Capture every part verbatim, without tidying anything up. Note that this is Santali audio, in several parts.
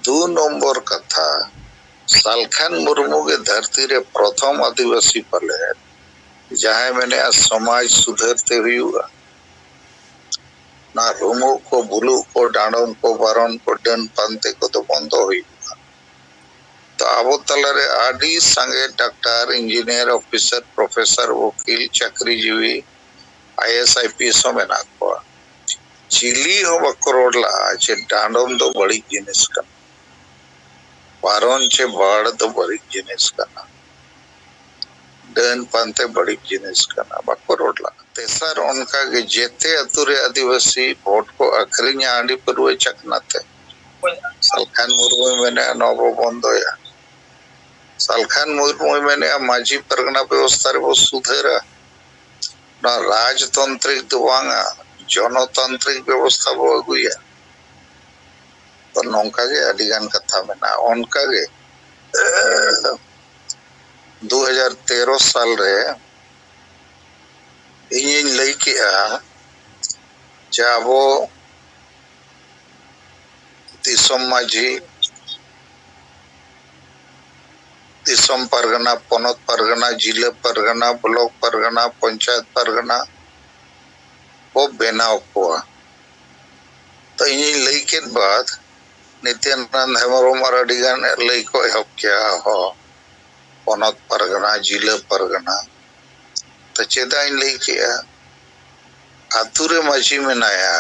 ᱫᱩ ᱱᱚᱢᱵᱚᱨ ᱠᱟᱛᱷᱟ, ᱥᱟᱞᱠᱷᱟᱱ ᱢᱩᱨᱢᱩ ᱜᱮ ᱫᱷᱟᱹᱨᱛᱤ ᱨᱮ ᱯᱨᱚᱛᱷᱚᱢ ᱟᱹᱫᱤᱵᱟᱹᱥᱤ ᱯᱟᱞᱮ ᱡᱟᱦᱟᱸᱭ ᱢᱮᱱᱮᱜᱼᱟ ᱥᱚᱢᱟᱡᱽ ᱥᱩᱫᱷᱟᱹᱨ ᱛᱮ ᱦᱩᱭᱩᱜᱼᱟ᱾ ᱚᱱᱟ ᱨᱩᱢᱩᱜ ᱠᱚ, ᱵᱩᱞᱩᱜ ᱠᱚ, ᱰᱟᱸᱰᱚᱢ ᱠᱚ, ᱵᱟᱨᱚᱱ ᱠᱚ, ᱰᱟᱹᱱ ᱯᱟᱱᱛᱮ ᱠᱚᱫᱚ ᱵᱚᱱᱫᱚ ᱦᱩᱭᱩᱜᱼᱟ᱾ ᱛᱚ ᱟᱵᱚ ᱛᱟᱞᱟᱨᱮ ᱟᱹᱰᱤ ᱥᱟᱸᱜᱮ ᱰᱟᱠᱛᱟᱨ, ᱤᱧᱡᱤᱱᱤᱭᱟᱨ, ᱚᱯᱷᱤᱥᱟᱨ, ᱯᱨᱚᱯᱷᱮᱥᱟᱨ, ᱩᱠᱤᱞ, ᱪᱟᱹᱠᱨᱤᱡᱤᱵᱤ, I A S, I P S ᱦᱚᱸ ᱢᱮᱱᱟᱜ ᱠᱚᱣᱟ᱾ ᱪᱤᱞᱤ ᱦᱚᱸ ᱵᱟᱠᱚ ᱨᱚᱲ ᱞᱟᱜᱼᱟ ᱡᱮ ᱰᱟᱸᱰᱚᱢ ᱫᱚ ᱵᱟᱹᱲᱤᱡ ᱡᱤᱱᱤᱥ ᱠᱟᱱᱟ, ᱵᱟᱨᱚᱱ ᱪᱮ ᱵᱟᱲ ᱫᱚ ᱵᱟᱹᱲᱤᱡ ᱡᱤᱱᱤᱥ ᱠᱟᱱᱟ, ᱰᱟᱹᱱ ᱯᱟᱱᱛᱮ ᱵᱟᱹᱲᱤᱡ ᱡᱤᱱᱤᱥ ᱠᱟᱱᱟ, ᱵᱟᱠᱚ ᱨᱚᱲ ᱞᱟᱜᱼᱟ᱾ ᱛᱮᱥᱟᱨ, ᱚᱱᱠᱟᱜᱮ ᱡᱮᱛᱮ ᱟᱛᱳ ᱨᱮ ᱟᱹᱫᱤᱵᱟᱹᱥᱤ ᱵᱷᱳᱴ ᱠᱚ ᱟᱹᱠᱷᱨᱤᱧᱟ ᱦᱟᱺᱰᱤ ᱯᱟᱹᱨᱣᱟᱹ ᱪᱟᱠᱷᱱᱟ ᱛᱮ᱾ ᱥᱟᱞᱠᱷᱟᱱ ᱢᱩᱨᱢᱩᱭ ᱢᱮᱱᱮᱜᱼᱟ ᱱᱚᱣᱟ ᱵᱚ ᱵᱚᱱᱫᱚᱭᱟ᱾ ᱥᱟᱞᱠᱷᱟᱱ ᱢᱩᱨᱢᱩᱭ ᱢᱮᱱᱮᱜᱼᱟ ᱢᱟᱹᱡᱷᱤ ᱯᱟᱨᱜᱟᱱᱟ ᱵᱮᱵᱚᱥᱛᱷᱟ ᱨᱮᱵᱚ ᱥᱩᱫᱷᱟᱹᱨᱟ, ᱱᱚᱣᱟ ᱨᱟᱡᱽᱛᱟᱱᱛᱨᱤᱠ ᱫᱚ ᱵᱟᱝᱟ, ᱡᱚᱱᱚᱛᱟᱱᱛᱨᱤᱠ ᱵᱮᱵᱚᱥᱛᱷᱟ ᱵᱚ ᱟᱹᱜᱩᱭᱟ᱾ ᱛᱚ ᱱᱚᱝᱠᱟ ᱜᱮ ᱟᱹᱰᱤ ᱜᱟᱱ ᱠᱟᱛᱷᱟ ᱢᱮᱱᱟᱜᱼᱟ᱾ ᱚᱱᱠᱟ ᱜᱮ ᱫᱩ ᱦᱟᱡᱟᱨ ᱛᱮᱨᱚ ᱥᱟᱞ ᱨᱮ ᱤᱧᱤᱧ ᱞᱟᱹᱭ ᱠᱮᱜᱼᱟ ᱡᱮ ᱟᱵᱚ ᱫᱤᱥᱚᱢ ᱢᱟᱹᱡᱷᱤ, ᱫᱤᱥᱚᱢ ᱯᱟᱨᱜᱟᱱᱟ, ᱯᱚᱱᱚᱛ ᱯᱟᱨᱜᱟᱱᱟ, ᱡᱤᱞᱟᱹ ᱯᱟᱨᱜᱟᱱᱟ, ᱵᱞᱚᱠ ᱯᱟᱨᱜᱟᱱᱟ, ᱯᱚᱧᱪᱟᱭᱮᱛ ᱯᱟᱨᱜᱟᱱᱟ ᱵᱚ ᱵᱮᱱᱟᱣ ᱠᱚᱣᱟ᱾ ᱛᱚ ᱤᱧᱤᱧ ᱞᱟᱹᱭ ᱠᱮᱫ ᱵᱟᱫ ᱱᱤᱛᱭᱟᱱᱟᱱᱫ ᱦᱮᱢᱵᱨᱚᱢ ᱟᱨ ᱟᱹᱰᱤ ᱜᱟᱱ ᱞᱟᱹᱭ ᱠᱚ ᱮᱦᱚᱵ ᱠᱮᱜᱼᱟ, ᱦᱚᱸ, ᱯᱚᱱᱚᱛ ᱯᱟᱨᱜᱟᱱᱟ, ᱡᱤᱞᱟᱹ ᱯᱟᱨᱜᱟᱱᱟ᱾ ᱛᱚ ᱪᱮᱫᱟᱜ ᱤᱧ ᱞᱟᱹᱭ ᱠᱮᱜᱼᱟ? ᱟᱛᱳ ᱨᱮ ᱢᱟᱹᱡᱷᱤ ᱢᱮᱱᱟᱭᱟ,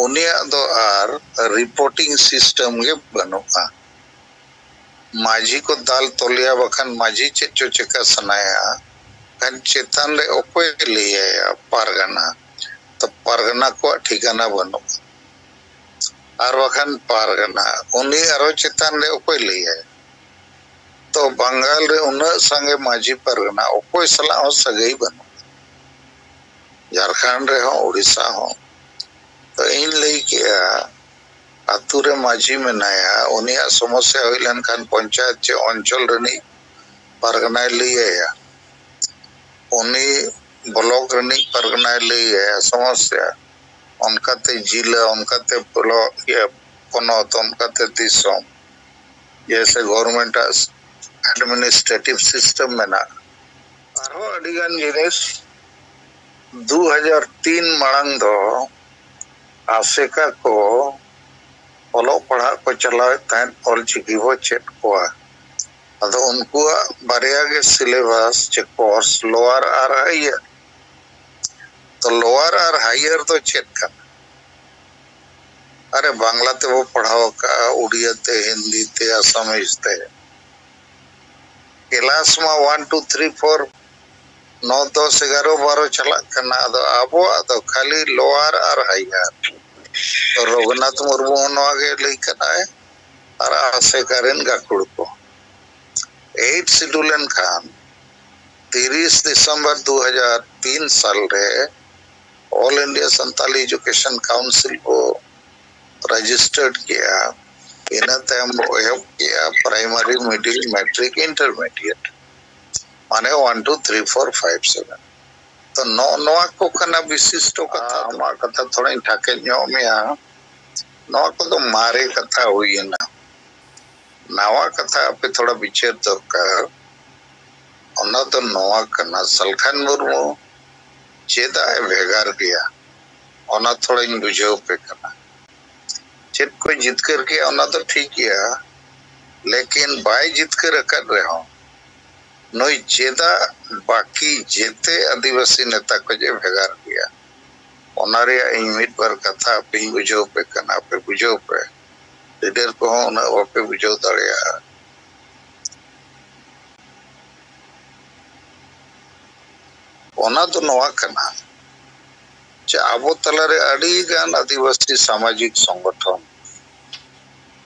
ᱩᱱᱤᱭᱟᱜ ᱫᱚ ᱟᱨ ᱨᱤᱯᱳᱨᱴᱤᱝ ᱥᱤᱥᱴᱮᱢ ᱜᱮ ᱵᱟᱹᱱᱩᱜᱼᱟ᱾ ᱢᱟᱹᱡᱷᱤ ᱠᱚ ᱫᱟᱞ ᱛᱚᱞᱮᱭᱟ, ᱵᱟᱠᱷᱟᱱ ᱢᱟᱹᱡᱷᱤ ᱪᱮᱫ ᱪᱚ ᱪᱮᱠᱟ ᱥᱟᱱᱟᱭᱟ, ᱠᱷᱟᱱ ᱪᱮᱛᱟᱱ ᱨᱮ ᱚᱠᱚᱭᱮ ᱞᱟᱹᱭᱟᱭᱟ? ᱯᱟᱨᱜᱟᱱᱟ᱾ ᱛᱚ ᱯᱟᱨᱜᱟᱱᱟ ᱠᱚᱣᱟᱜ ᱴᱷᱤᱠᱟᱱᱟ ᱵᱟᱹᱱᱩᱜᱼᱟ᱾ ᱟᱨ ᱵᱟᱠᱷᱟᱱ ᱯᱟᱨᱜᱟᱱᱟ, ᱩᱱᱤ ᱟᱨᱚ ᱪᱮᱛᱟᱱ ᱨᱮ ᱚᱠᱚᱭ ᱞᱟᱹᱭᱟᱭ? ᱛᱚ ᱵᱟᱝᱜᱟᱞ ᱨᱮ ᱩᱱᱟᱹᱜ ᱥᱟᱸᱜᱮ ᱢᱟᱹᱡᱷᱤ ᱯᱟᱨᱜᱟᱱᱟ, ᱚᱠᱚᱭ ᱥᱟᱞᱟᱜ ᱦᱚᱸ ᱥᱟᱹᱜᱟᱹᱭ ᱵᱟᱹᱱᱩᱜᱼᱟ᱾ ᱡᱷᱟᱲᱠᱷᱚᱸᱰ ᱨᱮᱦᱚᱸ, ᱩᱲᱤᱥᱥᱟ ᱦᱚᱸ᱾ ᱛᱚ ᱤᱧ ᱞᱟᱹᱭ ᱠᱮᱜᱼᱟ, ᱟᱛᱳ ᱨᱮ ᱢᱟᱹᱡᱷᱤ ᱢᱮᱱᱟᱭᱟ, ᱩᱱᱤᱭᱟᱜ ᱥᱚᱢᱚᱥᱥᱟ ᱦᱩᱭ ᱞᱮᱱᱠᱷᱟᱱ ᱯᱚᱧᱪᱟᱭᱮᱛ ᱪᱮ ᱚᱧᱪᱚᱞ ᱨᱤᱱᱤᱡ ᱯᱟᱨᱜᱟᱱᱟᱭ ᱞᱟᱹᱭ ᱟᱭᱟ, ᱩᱱᱤ ᱵᱞᱚᱠ ᱨᱤᱱᱤᱡ ᱯᱟᱨᱜᱟᱱᱟᱭ ᱞᱟᱹᱭ ᱟᱭᱟ ᱥᱚᱢᱚᱥᱥᱟ, ᱚᱱᱠᱟᱛᱮ ᱡᱤᱞᱟᱹ, ᱚᱱᱠᱟᱛᱮ ᱵᱞᱚᱠ, ᱤᱭᱟᱹ, ᱯᱚᱱᱚᱛ, ᱚᱱᱠᱟᱛᱮ ᱫᱤᱥᱚᱢ, ᱡᱮᱭᱥᱮ ᱜᱚᱵᱷᱚᱨᱱᱢᱮᱱᱴ ᱟᱜ ᱮᱰᱢᱤᱱᱤᱥᱴᱨᱮᱴᱤᱵᱷ ᱥᱤᱥᱴᱮᱢ ᱢᱮᱱᱟᱜᱼᱟ᱾ ᱟᱨᱦᱚᱸ ᱟᱹᱰᱤᱜᱟᱱ ᱡᱤᱱᱤᱥ ᱫᱩ ᱦᱟᱡᱟᱨ ᱛᱤᱱ ᱢᱟᱲᱟᱝ ᱫᱚ ᱟᱥᱮᱠᱟ ᱠᱚ ᱚᱞᱚᱜ ᱯᱟᱲᱦᱟᱜ ᱠᱚ ᱪᱟᱞᱟᱣᱮᱫ ᱛᱟᱦᱮᱸᱫ, ᱚᱞᱪᱤᱠᱤ ᱵᱚ ᱪᱮᱫ ᱠᱚᱣᱟ᱾ ᱟᱫᱚ ᱩᱱᱠᱩᱣᱟᱜ ᱵᱟᱨᱭᱟ ᱜᱮ ᱥᱤᱞᱮᱵᱟᱥ ᱪᱮ ᱠᱳᱨᱥ, ᱞᱳᱣᱟᱨ ᱟᱨ ᱦᱟᱭᱟᱨ᱾ ᱛᱚ ᱞᱳᱣᱟᱨ ᱟᱨ ᱦᱟᱭᱟᱨ ᱫᱚ ᱪᱮᱫ ᱠᱟᱱᱟ? ᱟᱨᱮ ᱵᱟᱝᱞᱟ ᱛᱮᱵᱚ ᱯᱟᱲᱦᱟᱣ ᱟᱠᱟᱫᱼᱟ, ᱩᱲᱤᱭᱟ ᱛᱮ, ᱦᱤᱱᱫᱤ ᱛᱮ, ᱟᱥᱟᱢᱤᱡ ᱛᱮ᱾ ᱠᱮᱞᱟᱥ ᱢᱟ ᱚᱣᱟᱱ ᱴᱩ ᱛᱷᱨᱤ ᱯᱷᱳᱨ, ᱱᱚ ᱫᱚᱥ ᱮᱜᱟᱨᱚ ᱵᱟᱨᱚ ᱪᱟᱞᱟᱜ ᱠᱟᱱᱟ᱾ ᱟᱫᱚ ᱟᱵᱚᱣᱟᱜ ᱫᱚ ᱠᱷᱟᱹᱞᱤ ᱞᱳᱣᱟᱨ ᱟᱨ ᱦᱟᱭᱟᱨ᱾ ᱨᱚᱜᱷᱩᱱᱟᱛᱷ ᱢᱩᱨᱢᱩ ᱦᱚᱸ ᱱᱚᱣᱟ ᱜᱮ ᱞᱟᱹᱭ ᱠᱟᱫᱟᱭ, ᱟᱨ ᱟᱥᱮᱠᱟ ᱨᱮᱱ ᱜᱟᱹᱠᱷᱩᱲ ᱠᱚ᱾ ᱮᱭᱤᱴ ᱥᱤᱰᱩᱞ ᱮᱱᱠᱷᱟᱱ ᱛᱤᱨᱤᱥ ᱰᱤᱥᱮᱢᱵᱚᱨ ᱫᱩ ᱦᱟᱡᱟᱨ ᱛᱤᱱ ᱥᱟᱞ ᱨᱮ all India Santali education council ᱠᱚ ᱨᱮᱡᱤᱥᱴᱟᱨᱰ ᱠᱮᱜᱼᱟ᱾ ᱤᱱᱟᱹ ᱛᱟᱭᱚᱢ ᱵᱚ ᱮᱦᱚᱵ ᱠᱮᱜᱼᱟ ᱯᱨᱟᱭᱢᱟᱨᱤ, ᱢᱤᱰᱤᱞ, ᱢᱮᱴᱨᱤᱠ, ᱤᱱᱴᱟᱨᱢᱤᱰᱤᱭᱮᱴ, ᱢᱟᱱᱮ one two three four five seven. ᱛᱚ ᱱᱚᱜᱼᱚ ᱱᱚᱣᱟ ᱠᱚ ᱠᱟᱱᱟ ᱵᱤᱥᱤᱥᱴᱚ ᱠᱟᱛᱷᱟ ᱫᱚ᱾ ᱟᱢᱟᱜ ᱠᱟᱛᱷᱟ ᱛᱷᱚᱲᱟᱧ ᱴᱷᱟᱠᱮᱫ ᱧᱚᱜ ᱢᱮᱭᱟ, ᱱᱚᱣᱟ ᱠᱚᱫᱚ ᱢᱟᱨᱮ ᱠᱟᱛᱷᱟ ᱦᱩᱭᱮᱱᱟ᱾ ᱱᱟᱣᱟ ᱠᱟᱛᱷᱟ ᱟᱯᱮ ᱛᱷᱚᱲᱟ ᱵᱤᱪᱟᱹᱨ ᱫᱚᱨᱠᱟᱨ᱾ ᱚᱱᱟ ᱫᱚ ᱱᱚᱣᱟ ᱠᱟᱱᱟ, ᱥᱟᱞᱠᱷᱟᱱ ᱢᱩᱨᱢᱩ ᱪᱮᱫᱟᱜ ᱮ ᱵᱷᱮᱜᱟᱨ ᱜᱮᱭᱟ, ᱚᱱᱟ ᱛᱷᱚᱲᱟᱧ ᱵᱩᱡᱷᱟᱹᱣ ᱯᱮ ᱠᱟᱱᱟ᱾ ᱪᱮᱫ ᱠᱚᱭ ᱡᱤᱛᱠᱟᱹᱨ ᱠᱮᱜᱼᱟ, ᱚᱱᱟ ᱫᱚ ᱴᱷᱤᱠ ᱜᱮᱭᱟ, ᱞᱮᱠᱤᱱ ᱵᱟᱭ ᱡᱤᱛᱠᱟᱹᱨ ᱟᱠᱟᱫ ᱨᱮᱦᱚᱸ ᱱᱩᱭ ᱪᱮᱫᱟᱜ ᱵᱟᱹᱠᱤ ᱡᱮᱛᱮ ᱟᱹᱫᱤᱵᱟᱹᱥᱤ ᱱᱮᱛᱟ ᱠᱷᱚᱡ ᱮ ᱵᱷᱮᱜᱟᱨ ᱜᱮᱭᱟ? ᱚᱱᱟ ᱨᱮᱭᱟᱜ ᱤᱧ ᱢᱤᱫ ᱵᱟᱨ ᱠᱟᱛᱷᱟ ᱟᱯᱮᱧ ᱵᱩᱡᱷᱟᱹᱣ ᱯᱮ ᱠᱟᱱᱟ, ᱟᱯᱮ ᱵᱩᱡᱷᱟᱹᱣ ᱯᱮ᱾ ᱞᱤᱰᱟᱨ ᱠᱚᱦᱚᱸ ᱩᱱᱟᱹᱜ ᱵᱟᱯᱮ ᱵᱩᱡᱷᱟᱹᱣ ᱫᱟᱲᱮᱭᱟᱜᱼᱟ᱾ ᱚᱱᱟ ᱫᱚ ᱱᱚᱣᱟ ᱠᱟᱱᱟ ᱡᱮ ᱟᱵᱚ ᱛᱟᱞᱟᱨᱮ ᱟᱹᱰᱤ ᱜᱟᱱ ᱟᱹᱫᱤᱵᱟᱹᱥᱤ ᱥᱟᱢᱟᱡᱤᱠ ᱥᱚᱝᱜᱚᱴᱷᱚᱱ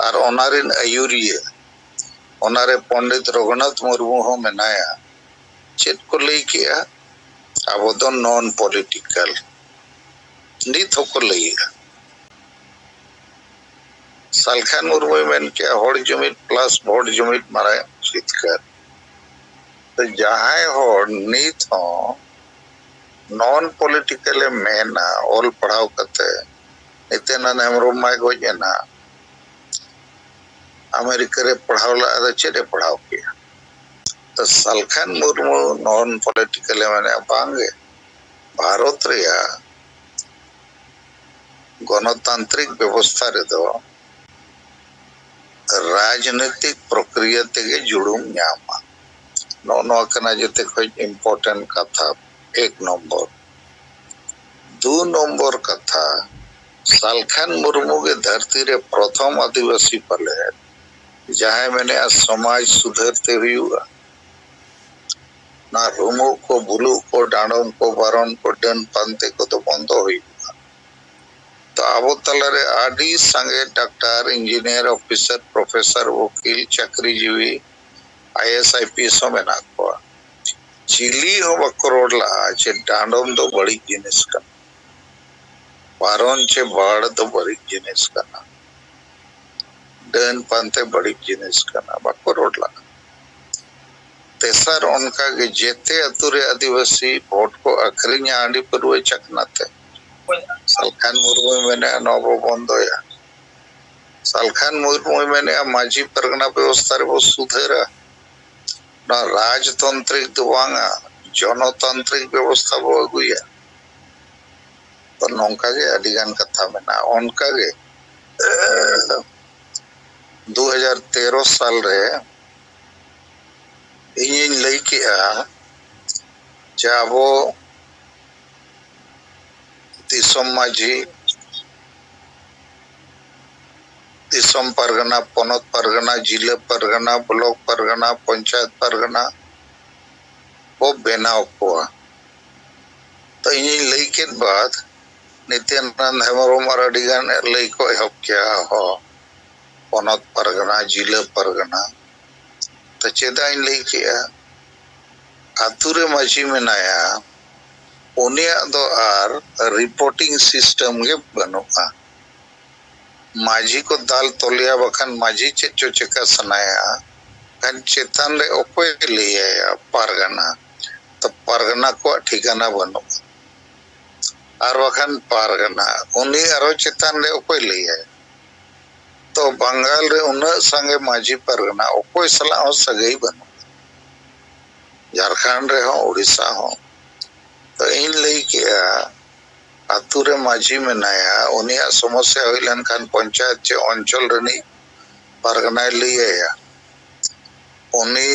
ᱟᱨ ᱚᱱᱟ ᱨᱮᱱ ᱟᱹᱭᱩᱨᱤᱭᱟᱹ, ᱚᱱᱟᱨᱮ ᱯᱚᱱᱰᱤᱛ ᱨᱚᱜᱷᱩᱱᱟᱛᱷ ᱢᱩᱨᱢᱩ ᱦᱚᱸ ᱢᱮᱱᱟᱭᱟ᱾ ᱪᱮᱫ ᱠᱚ ᱞᱟᱹᱭ ᱠᱮᱜᱼᱟ? ᱟᱵᱚ ᱫᱚ ᱱᱚᱱ ᱯᱚᱞᱤᱴᱤᱠᱟᱞ, ᱱᱤᱛ ᱦᱚᱸᱠᱚ ᱞᱟᱹᱭᱮᱜᱼᱟ᱾ ᱥᱟᱞᱠᱷᱟᱱ ᱢᱩᱨᱢᱩᱭ ᱢᱮᱱ ᱠᱮᱜᱼᱟ, ᱦᱚᱲ ᱡᱩᱢᱤᱫ ᱯᱞᱟᱥ ᱵᱷᱳᱴ ᱡᱩᱢᱤᱫ ᱢᱟᱨᱟᱝ ᱡᱤᱛᱠᱟᱹᱨ᱾ ᱛᱚ ᱡᱟᱦᱟᱸᱭ ᱦᱚᱲ ᱱᱤᱛ ᱦᱚᱸ ᱱᱚᱱ ᱯᱚᱞᱤᱴᱤᱠᱟᱞ ᱮ ᱢᱮᱱᱟ, ᱚᱞ ᱯᱟᱲᱦᱟᱣ ᱠᱟᱛᱮ, ᱱᱤᱛᱟᱹᱱᱟᱱ ᱦᱮᱢᱵᱨᱚᱢ ᱢᱟᱭ ᱜᱚᱡ ᱮᱱᱟ, ᱟᱢᱮᱨᱤᱠᱟ ᱨᱮ ᱯᱟᱲᱦᱟᱣ ᱞᱟᱜ ᱫᱚ ᱪᱮᱫ ᱮ ᱯᱟᱲᱦᱟᱣ ᱠᱮᱜᱼᱟ? ᱛᱚ ᱥᱟᱞᱠᱷᱟᱱ ᱢᱩᱨᱢᱩ ᱱᱚᱱ ᱯᱚᱞᱤᱴᱤᱠᱟᱞ ᱮ ᱢᱮᱱᱮᱫᱼᱟ, ᱵᱟᱝᱜᱮ, ᱵᱷᱟᱨᱚᱛ ᱨᱮᱭᱟᱜ ᱜᱚᱱᱚᱛᱟᱱᱛᱨᱤᱠ ᱵᱮᱵᱚᱥᱛᱷᱟ ᱨᱮᱫᱚ ᱨᱟᱡᱽᱱᱤᱛᱤᱠ ᱯᱨᱚᱠᱨᱤᱭᱟ ᱛᱮᱜᱮ ᱡᱩᱲᱩᱢ ᱧᱟᱢᱟ᱾ ᱱᱚᱜᱼᱚ ᱱᱚᱣᱟ ᱠᱟᱱᱟ ᱡᱚᱛᱚ ᱠᱷᱚᱱ ᱤᱢᱯᱚᱨᱴᱮᱱᱴ ᱠᱟᱛᱷᱟ, ᱮᱠ ᱱᱚᱢᱵᱚᱨ᱾ ᱫᱩ ᱱᱚᱢᱵᱚᱨ ᱠᱟᱛᱷᱟ, ᱥᱟᱞᱠᱷᱟᱱ ᱢᱩᱨᱢᱩ ᱜᱮ ᱫᱷᱟᱹᱨᱛᱤ ᱨᱮ ᱯᱨᱚᱛᱷᱚᱢ ᱟᱹᱫᱤᱵᱟᱹᱥᱤ ᱯᱟᱞᱮ ᱡᱟᱦᱟᱸᱭ ᱢᱮᱱᱮᱜᱼᱟ ᱥᱚᱢᱟᱡᱽ ᱥᱩᱫᱷᱟᱹᱨ ᱛᱮ ᱦᱩᱭᱩᱜᱼᱟ, ᱚᱱᱟ ᱨᱩᱢᱩᱜ ᱠᱚ, ᱵᱩᱞᱩᱜ ᱠᱚ, ᱰᱟᱸᱰᱚᱢ ᱠᱚ, ᱵᱟᱨᱚᱱ ᱠᱚ, ᱰᱟᱹᱱ ᱯᱟᱱᱛᱮ ᱠᱚᱫᱚ ᱵᱚᱱᱫᱚ ᱦᱩᱭᱩᱜᱼᱟ᱾ ᱛᱚ ᱟᱵᱚ ᱛᱟᱞᱟᱨᱮ ᱟᱹᱰᱤ ᱥᱟᱸᱜᱮ ᱰᱟᱠᱛᱟᱨ, ᱤᱧᱡᱤᱱᱤᱭᱟᱨ, ᱚᱯᱷᱤᱥᱟᱨ, ᱯᱨᱚᱯᱷᱮᱥᱚᱨ, ᱩᱠᱤᱞ, ᱪᱟᱹᱠᱨᱤᱡᱤᱵᱤ, I A S, I P S ᱦᱚᱸ ᱢᱮᱱᱟᱜ ᱠᱚᱣᱟ᱾ ᱪᱤᱞᱤ ᱦᱚᱸ ᱵᱟᱠᱚ ᱨᱚᱲ ᱞᱟᱜᱼᱟ ᱡᱮ ᱰᱟᱸᱰᱚᱢ ᱫᱚ ᱵᱟᱹᱲᱤᱡ ᱡᱤᱱᱤᱥ ᱠᱟᱱᱟ, ᱵᱟᱨᱚᱱ ᱪᱮ ᱵᱟᱲ ᱫᱚ ᱵᱟᱹᱲᱤᱡ ᱡᱤᱱᱤᱥ ᱠᱟᱱᱟ, ᱰᱟᱹᱱ ᱯᱟᱱᱛᱮ ᱵᱟᱹᱲᱤᱡ ᱡᱤᱱᱤᱥ ᱠᱟᱱᱟ, ᱵᱟᱠᱚ ᱨᱚᱲ ᱞᱟᱜᱼᱟ᱾ ᱛᱮᱥᱟᱨ, ᱚᱱᱠᱟᱜᱮ ᱡᱮᱛᱮ ᱟᱹᱛᱩ ᱨᱮ ᱟᱹᱫᱤᱵᱟᱹᱥᱤ ᱵᱷᱳᱴ ᱠᱚ ᱟᱹᱠᱷᱨᱤᱧᱟ ᱦᱟᱺᱰᱤ ᱯᱟᱹᱨᱣᱟᱹ ᱪᱟᱠᱷᱱᱟ ᱛᱮ᱾ ᱥᱟᱞᱠᱷᱟᱱ ᱢᱩᱨᱢᱩᱭ ᱢᱮᱱᱮᱫᱼᱟ ᱱᱚᱣᱟ ᱵᱚ ᱵᱚᱱᱫᱚᱭᱟ᱾ ᱥᱟᱞᱠᱷᱟᱱ ᱢᱩᱨᱢᱩᱭ ᱢᱮᱱᱮᱫᱼᱟ ᱢᱟᱹᱡᱷᱤ ᱯᱟᱨᱜᱟᱱᱟ ᱵᱮᱵᱚᱥᱛᱷᱟ ᱨᱮᱵᱚ ᱥᱩᱫᱷᱟᱹᱨᱟ, ᱱᱚᱣᱟ ᱨᱟᱡᱽᱛᱚᱱᱛᱨᱤᱠ ᱫᱚ ᱵᱟᱝᱟ, ᱡᱚᱱᱚᱛᱟᱱᱛᱨᱤᱠ ᱵᱮᱵᱚᱥᱛᱷᱟ ᱵᱚ ᱟᱹᱜᱩᱭᱟ᱾ ᱛᱚ ᱱᱚᱝᱠᱟ ᱜᱮ ᱟᱹᱰᱤ ᱜᱟᱱ ᱠᱟᱛᱷᱟ ᱢᱮᱱᱟᱜᱼᱟ᱾ ᱚᱱᱠᱟ ᱜᱮ ᱫᱩ ᱦᱟᱡᱟᱨ ᱛᱮᱨᱚ ᱥᱟᱞ ᱨᱮ ᱤᱧᱤᱧ ᱞᱟᱹᱭ ᱠᱮᱜᱼᱟ ᱡᱮ ᱟᱵᱚ ᱫᱤᱥᱚᱢ ᱢᱟᱹᱡᱷᱤ, ᱫᱤᱥᱚᱢ ᱯᱟᱨᱜᱟᱱᱟ, ᱯᱚᱱᱚᱛ ᱯᱟᱨᱜᱟᱱᱟ, ᱡᱤᱞᱟᱹ ᱯᱟᱨᱜᱟᱱᱟ, ᱵᱞᱚᱠ ᱯᱟᱨᱜᱟᱱᱟ, ᱯᱚᱧᱪᱟᱭᱮᱛ ᱯᱟᱨᱜᱟᱱᱟ ᱵᱚ ᱵᱮᱱᱟᱣ ᱠᱚᱣᱟ᱾ ᱛᱚ ᱤᱧᱤᱧ ᱞᱟᱹᱭ ᱠᱮᱫ ᱵᱟᱫ ᱱᱤᱛᱭᱟᱱᱟᱱᱫ ᱦᱮᱢᱵᱨᱚᱢ ᱟᱨ ᱟᱹᱰᱤ ᱜᱟᱱ ᱞᱟᱹᱭ ᱠᱚ ᱮᱦᱚᱵ ᱠᱮᱜᱼᱟ, ᱦᱚᱸ ᱯᱚᱱᱚᱛ ᱯᱟᱨᱜᱟᱱᱟ, ᱡᱤᱞᱟᱹ ᱯᱟᱨᱜᱟᱱᱟ᱾ ᱛᱚ ᱪᱮᱫᱟᱜ ᱤᱧ ᱞᱟᱹᱭ ᱠᱮᱜᱼᱟ? ᱟᱛᱳ ᱨᱮ ᱢᱟᱹᱡᱷᱤ ᱢᱮᱱᱟᱭᱟ, ᱩᱱᱤᱭᱟᱜ ᱫᱚ ᱟᱨ ᱨᱤᱯᱳᱨᱴᱤᱝ ᱥᱤᱥᱴᱮᱢ ᱜᱮ ᱵᱟᱹᱱᱩᱜᱼᱟ᱾ ᱢᱟᱹᱡᱷᱤ ᱠᱚ ᱫᱟᱞ ᱛᱚᱞᱮᱭᱟ, ᱵᱟᱠᱷᱟᱱ ᱢᱟᱹᱡᱷᱤ ᱪᱮᱫ ᱪᱚ ᱪᱮᱠᱟ ᱥᱟᱱᱟᱭᱟ, ᱠᱷᱟᱱ ᱪᱮᱛᱟᱱ ᱨᱮ ᱚᱠᱚᱭ ᱞᱟᱹᱭᱟᱭᱟ? ᱯᱟᱨᱜᱟᱱᱟ᱾ ᱛᱚ ᱯᱟᱨᱜᱟᱱᱟ ᱠᱚᱣᱟᱜ ᱴᱷᱤᱠᱟᱱᱟ ᱵᱟᱹᱱᱩᱜᱼᱟ᱾ ᱟᱨ ᱵᱟᱠᱷᱟᱱ ᱯᱟᱨᱜᱟᱱᱟ ᱩᱱᱤ ᱟᱨᱚ ᱪᱮᱛᱟᱱ ᱨᱮ ᱚᱠᱚᱭ ᱞᱟᱹᱭᱟᱭ? ᱛᱚ ᱵᱟᱝᱜᱟᱞ ᱨᱮ ᱩᱱᱟᱹᱜ ᱥᱟᱸᱜᱮ ᱢᱟᱹᱡᱷᱤ ᱯᱟᱨᱜᱟᱱᱟ, ᱚᱠᱚᱭ ᱥᱟᱞᱟᱜ ᱦᱚᱸ ᱥᱟᱹᱜᱟᱹᱭ ᱵᱟᱹᱱᱩᱜ᱾ ᱡᱷᱟᱲᱠᱷᱚᱸᱰ ᱨᱮᱦᱚᱸ, ᱳᱰᱤᱥᱟ ᱦᱚᱸ᱾ ᱛᱚ ᱤᱧ ᱞᱟᱹᱭ ᱠᱮᱜᱼᱟ, ᱟᱛᱳ ᱨᱮ ᱢᱟᱹᱡᱷᱤ ᱢᱮᱱᱟᱭᱟ, ᱩᱱᱤᱭᱟᱜ ᱥᱚᱢᱚᱥᱥᱟ ᱦᱩᱭ ᱞᱮᱱᱠᱷᱟᱱ ᱯᱚᱧᱪᱟᱭᱮᱛ ᱪᱮ ᱚᱧᱪᱚᱞ ᱨᱤᱱᱤᱡ ᱯᱟᱨᱜᱟᱱᱟᱭ ᱞᱟᱹᱭ ᱟᱭᱟ, ᱩᱱᱤ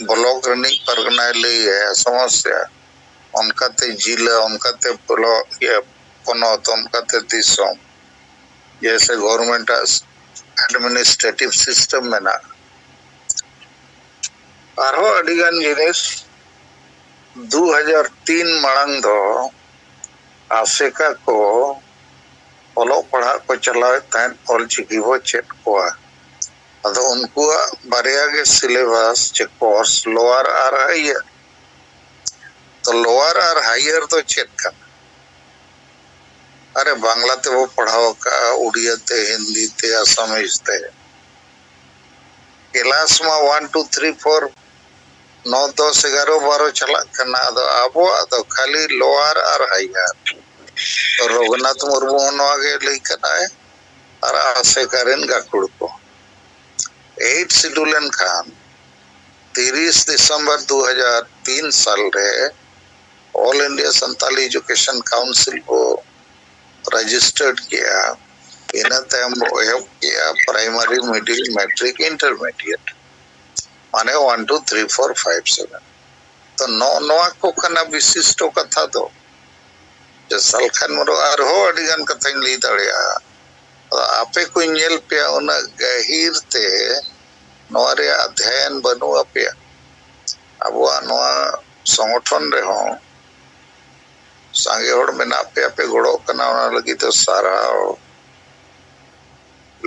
ᱵᱞᱚᱠ ᱨᱤᱱᱤᱡ ᱯᱟᱨᱜᱟᱱᱟᱭ ᱞᱟᱹᱭ ᱟᱭᱟ ᱥᱚᱢᱚᱥᱥᱟ, ᱚᱱᱠᱟᱛᱮ ᱡᱤᱞᱟ, ᱚᱱᱠᱟᱛᱮ ᱵᱞᱚᱠ, ᱤᱭᱟᱹ, ᱯᱚᱱᱚᱛ, ᱚᱱᱠᱟᱛᱮ ᱫᱤᱥᱚᱢ, ᱡᱮᱭᱥᱮ ᱜᱚᱵᱷᱚᱨᱱᱢᱮᱱᱴ ᱟᱜ ᱮᱰᱢᱤᱱᱤᱥᱴᱨᱮᱴᱤᱵᱷ ᱥᱤᱥᱴᱮᱢ ᱢᱮᱱᱟᱜᱼᱟ᱾ ᱟᱨᱦᱚᱸ ᱟᱹᱰᱤᱜᱟᱱ ᱡᱤᱱᱤᱥ ᱫᱩ ᱦᱟᱡᱟᱨ ᱛᱤᱱ ᱢᱟᱲᱟᱝ ᱫᱚ ᱟᱥᱮᱠᱟ ᱠᱚ ᱚᱞᱚᱜ ᱯᱟᱲᱦᱟᱜ ᱠᱚ ᱪᱟᱞᱟᱣᱮᱫ ᱛᱟᱦᱮᱸᱫ, ᱚᱞ ᱪᱤᱠᱤ ᱵᱚ ᱪᱮᱫ ᱠᱚᱣᱟ᱾ ᱟᱫᱚ ᱩᱱᱠᱩᱣᱟᱜ ᱵᱟᱨᱭᱟ ᱜᱮ ᱥᱤᱞᱮᱵᱟᱥ ᱪᱮ ᱠᱳᱨᱥ, ᱞᱳᱣᱟᱨ ᱟᱨ ᱦᱟᱭᱟᱨ᱾ ᱛᱚ ᱞᱳᱣᱟᱨ ᱟᱨ ᱦᱟᱭᱟᱨ ᱫᱚ ᱪᱮᱫ ᱠᱟᱱᱟ? ᱟᱨᱮ ᱵᱟᱝᱞᱟ ᱛᱮᱵᱚ ᱯᱟᱲᱦᱟᱣ ᱟᱠᱟᱫᱼᱟ, ᱩᱲᱤᱭᱟ ᱛᱮ, ᱦᱤᱱᱫᱤ ᱛᱮ, ᱟᱥᱟᱢᱤᱡ ᱛᱮ᱾ ᱠᱮᱞᱟᱥ ᱢᱟ ᱳᱣᱟᱱ ᱴᱩ ᱛᱷᱨᱤ ᱯᱷᱳᱨ, ᱱᱚ ᱫᱚᱥ ᱮᱜᱟᱨᱚ ᱵᱟᱨᱚ ᱪᱟᱞᱟᱜ ᱠᱟᱱᱟ᱾ ᱟᱫᱚ ᱟᱵᱚᱣᱟᱜ ᱫᱚ ᱠᱷᱟᱹᱞᱤ ᱞᱳᱣᱟᱨ ᱟᱨ ᱦᱟᱭᱟᱨ᱾ ᱛᱚ ᱨᱚᱜᱷᱩᱱᱟᱛᱷ ᱢᱩᱨᱢᱩ ᱦᱚᱸ ᱱᱚᱣᱟ ᱜᱮ ᱞᱟᱹᱭ ᱠᱟᱫᱟᱭ, ᱟᱨ ᱟᱥᱮᱠᱟ ᱨᱮᱱ ᱜᱟᱹᱠᱷᱩᱲ ᱠᱚ᱾ ᱮᱭᱤᱴ ᱥᱤᱰᱩᱞ ᱮᱱᱠᱷᱟᱱ ᱛᱤᱨᱤᱥ ᱰᱤᱥᱮᱢᱵᱚᱨ ᱫᱩ ᱦᱟᱡᱟᱨ ᱛᱤᱱ ᱥᱟᱞ ᱨᱮ All India Santali Education Council ᱵᱚ ᱨᱮᱡᱤᱥᱴᱟᱨᱰ ᱠᱮᱜᱼᱟ᱾ ᱤᱱᱟᱹ ᱛᱟᱭᱚᱢ ᱵᱚ ᱮᱦᱚᱵ ᱠᱮᱜᱼᱟ ᱯᱨᱟᱭᱢᱟᱨᱤ, ᱢᱤᱰᱤᱞ, ᱢᱮᱴᱨᱤᱠ, ᱤᱱᱴᱟᱨᱢᱤᱰᱤᱭᱮᱴ, ᱢᱟᱱᱮ one two three four five seven. ᱛᱚ ᱱᱚᱜᱼᱚ ᱱᱚᱣᱟ ᱠᱚ ᱠᱟᱱᱟ ᱵᱤᱥᱤᱥᱴᱚ ᱠᱟᱛᱷᱟ ᱫᱚ, ᱡᱮ ᱥᱟᱞᱠᱷᱟᱱ ᱢᱩᱨᱢᱩ ᱟᱨᱦᱚᱸ ᱟᱹᱰᱤ ᱜᱟᱱ ᱠᱟᱛᱷᱟᱧ ᱞᱟᱹᱭ ᱫᱟᱲᱮᱭᱟᱜᱼᱟ᱾ ᱟᱫᱚ ᱟᱯᱮ ᱠᱚᱧ ᱧᱮᱞ ᱯᱮᱭᱟ, ᱩᱱᱟᱹᱜ ᱜᱟᱹᱦᱤᱨ ᱛᱮ ᱱᱚᱣᱟ ᱨᱮᱭᱟᱜ ᱚᱫᱷᱭᱟᱭᱚᱱ ᱵᱟᱹᱱᱩᱜ ᱟᱯᱮᱭᱟ᱾ ᱟᱵᱚᱣᱟᱜ ᱱᱚᱣᱟ ᱥᱚᱝᱜᱚᱴᱷᱚᱱ ᱨᱮᱦᱚᱸ ᱥᱟᱸᱜᱮ ᱦᱚᱲ ᱢᱮᱱᱟᱜ ᱯᱮᱭᱟ, ᱯᱮ ᱜᱚᱲᱚᱜ ᱠᱟᱱᱟ, ᱚᱱᱟ ᱞᱟᱹᱜᱤᱫ ᱫᱚ ᱥᱟᱨᱦᱟᱣ᱾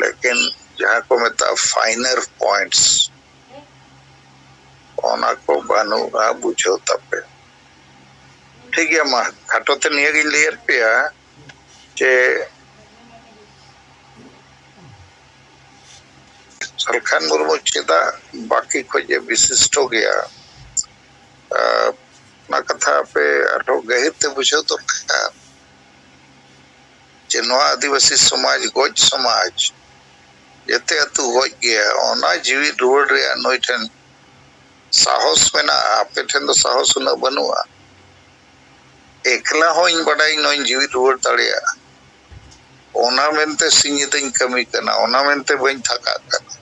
ᱞᱮᱠᱤᱱ ᱡᱟᱦᱟᱸ ᱠᱚ ᱢᱮᱛᱟᱜᱼᱟ ᱯᱷᱟᱭᱤᱱᱟᱨ ᱯᱚᱭᱮᱱᱴᱥ, ᱚᱱᱟ ᱠᱚ ᱵᱟᱹᱱᱩᱜᱼᱟ ᱵᱩᱡᱷᱟᱹᱣ ᱛᱟᱯᱮ᱾ ᱴᱷᱤᱠ ᱜᱮᱭᱟ, ᱢᱟ ᱠᱷᱟᱴᱚ ᱛᱮ ᱱᱤᱭᱟᱹ ᱜᱤᱧ ᱞᱟᱹᱭᱟᱫ ᱯᱮᱭᱟ ᱡᱮ ᱥᱟᱞᱠᱷᱟᱱ ᱢᱩᱨᱢᱩ ᱪᱮᱫᱟᱜ ᱵᱟᱹᱠᱤ ᱠᱷᱚᱡ ᱮ ᱵᱤᱥᱤᱥᱴᱚ ᱜᱮᱭᱟ᱾ ᱟᱨ ᱚᱱᱟ ᱠᱟᱛᱷᱟ ᱟᱯᱮ ᱟᱨᱦᱚᱸ ᱜᱟᱹᱦᱤᱨ ᱛᱮ ᱵᱩᱡᱷᱟᱹᱣ ᱫᱚᱨᱠᱟᱨ ᱡᱮ ᱱᱚᱣᱟ ᱟᱹᱫᱤᱵᱟᱹᱥᱤ ᱥᱚᱢᱟᱡᱽ, ᱜᱚᱡ ᱥᱚᱢᱟᱡᱽ, ᱡᱮᱛᱮ ᱟᱹᱛᱩ ᱜᱚᱡ ᱜᱮᱭᱟ, ᱚᱱᱟ ᱡᱤᱣᱤᱫ ᱨᱩᱣᱟᱹᱲ ᱨᱮᱭᱟᱜ ᱱᱩᱭ ᱴᱷᱮᱱ ᱥᱟᱦᱚᱥ ᱢᱮᱱᱟᱜᱼᱟ, ᱟᱯᱮ ᱴᱷᱮᱱ ᱫᱚ ᱥᱟᱦᱚᱥ ᱩᱱᱟᱹᱜ ᱵᱟᱹᱱᱩᱜᱼᱟ᱾ ᱮᱠᱞᱟ ᱦᱚᱸᱧ ᱵᱟᱰᱟᱭᱟᱹᱧ ᱱᱚᱣᱟᱧ ᱡᱤᱣᱤᱫ ᱨᱩᱣᱟᱹᱲ ᱫᱟᱲᱮᱭᱟᱜᱼᱟ, ᱚᱱᱟ ᱢᱮᱱᱛᱮ ᱥᱤᱧ ᱧᱤᱫᱟᱹᱧ ᱠᱟᱹᱢᱤ ᱠᱟᱱᱟ, ᱚᱱᱟ ᱢᱮᱱᱛᱮ ᱵᱟᱹᱧ ᱛᱷᱟᱠᱟᱜ ᱠᱟᱱᱟ᱾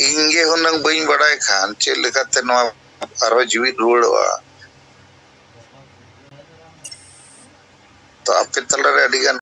ᱤᱧ ᱜᱮ ᱦᱩᱱᱟᱹᱝ ᱵᱟᱹᱧ ᱵᱟᱰᱟᱭ ᱠᱷᱟᱱ ᱪᱮᱫ ᱞᱮᱠᱟᱛᱮ ᱱᱚᱣᱟ ᱟᱨᱦᱚᱸ ᱡᱤᱣᱤᱫ ᱨᱩᱣᱟᱹᱲᱚᱜᱼᱟ᱾ ᱛᱚ ᱟᱯᱮ ᱛᱟᱞᱟᱨᱮ ᱟᱹᱰᱤ ᱜᱟᱱ